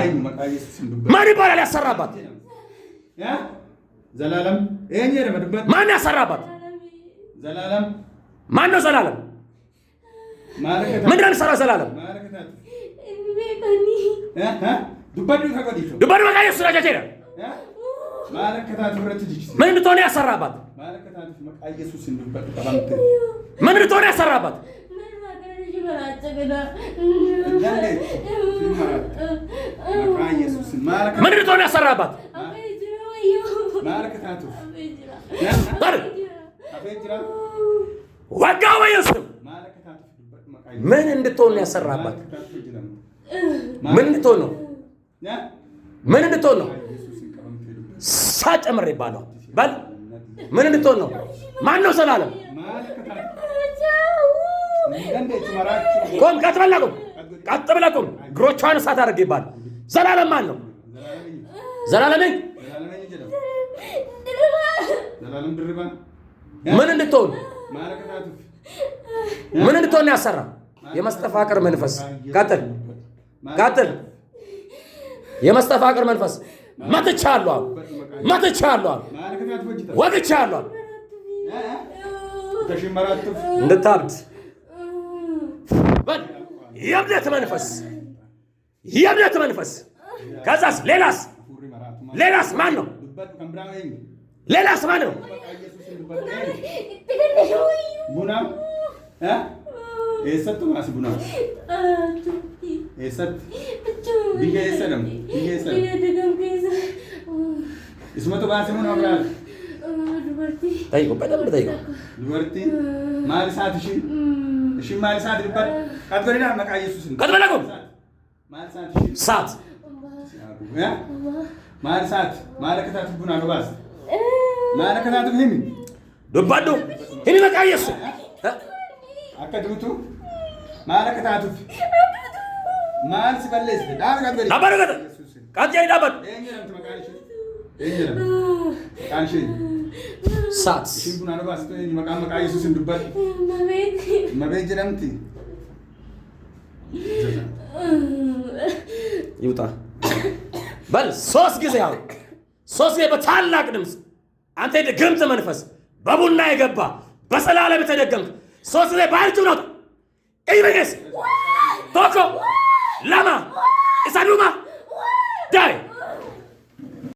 Eenyu maqaa Yesuusin dubbadhu. ማን ይባላል ያሰራባት? ዘላለም eenyu jedhama dubbadhu. ማን ያሰራባት? ዘላለም። ማን ነው ዘላለም? Maal akka ምንድን ነው የሚሰራው ዘላለም? Maal akka taatu? Dubbadhu ifa godhiitu. Dubbadhu, maqaa Yesuus ajajeera. Maal akka taatu irratti jijjiirti. ምን እንድትሆን ያሰራባት? Maal akka taatuuf maqaa Yesuusin dubbadhu qabamte. ምን እንድትሆን ያሰራባት? Dandeettu. Maqaa Yesuusin maal akka ምን እንድትሆን ያሰራባት? Maal akka taatuuf? በል። Hafee jira. ወጋው በኢየሱስ ስም። Maal akka taatuuf dubbadhu maqaa ምን እንድትሆን ነው Maal ያሰራባት? akka taatuuf hojjetamte? ምን እንድትሆን ነው? ምን እንድትሆን ነው? Yesuusin qabamtee dubbadhu. ሳጨምር ይባላል። በል፣ ምን እንድትሆን ነው? ማን ነው ዘላለም? Maal akka taatuuf? Hin dandeettu maraachuu. ቆም፣ ቀጥ ብለህ ቁም፣ ቀጥ ብለህ ቁም። እግሮቿን እሳት አድርግ ይባላል። ዘላለም ማን ነው? Zalaalam eenyu? ዘላለም Zalaalam eenyu jedhama? Zalaalam Dirribaa. ምን እንድትሆን Maal akka taatuuf? ምን እንድትሆን ነው ያሰራ? የመስተፋቅር መንፈስ፣ ቀጥል፣ ቀጥል። የመስተፋቅር መንፈስ መትቻለሁ አሉ፣ መትቻለሁ አሉ፣ Maal akka taatuuf hojjetama? ወግቻለሁ አሉ። Akka maraattuuf. እንድታብድ በል። የእብደት መንፈስ፣ የእብደት መንፈስ። ከዛስ ሌላስ? Hafuurri maraatu. ሌላስ ማን ነው? Dubbadhu, kan biraa eenyu? ሌላስ ማን ነው? Maqaa Yesuusin dubbadhu eenyu? Buna? Eessattu baasi buna? Eessatti? Biyya eessa jedhamu? Biyya eessa jedhamu? Isumatu baase moo nama biraati? ጠይቁ፣ በደንብ ጠይቁ። Dubartii maal isaati ishiin? Ishiin maal isaati dubbadhu? Qax godhinaa maqaa Yesuusin. ቀጥ ብለህ ቁም። Maal isaati ishiin? እሳት። Maal isaati? Maal akka taatuuf bunaa nu baasta? Maal akka taatuuf himi? Dubbadhu, himi maqaa Yesuus. Akka duutu maal akka taatuuf? Maal si balleessite? Dhaabi, qax godhi. Dhaabbadhu, ቀጥ ቀጥ jedhi dhaabbadhu. Eenyu jedhamti maqaan ishee? Eenyu jedhamti? Maqaan ishee eenyu? እሳት። Ishiin bunaa nu baastu eenyu? Maqaan maqaa Yesuusin dubbadhu. Mabee jedhamti. ይውጣ በል ሶስት ጊዜ። አሁን ሶስት ጊዜ በታላቅ ድምፅ፣ አንተ የድግምት መንፈስ፣ በቡና የገባ፣ በዘላለም የተደገምክ፣ ሶስት ጊዜ በአንድ ነው። ኢበገስ tokko, lama, isa dhuma, ዳይ።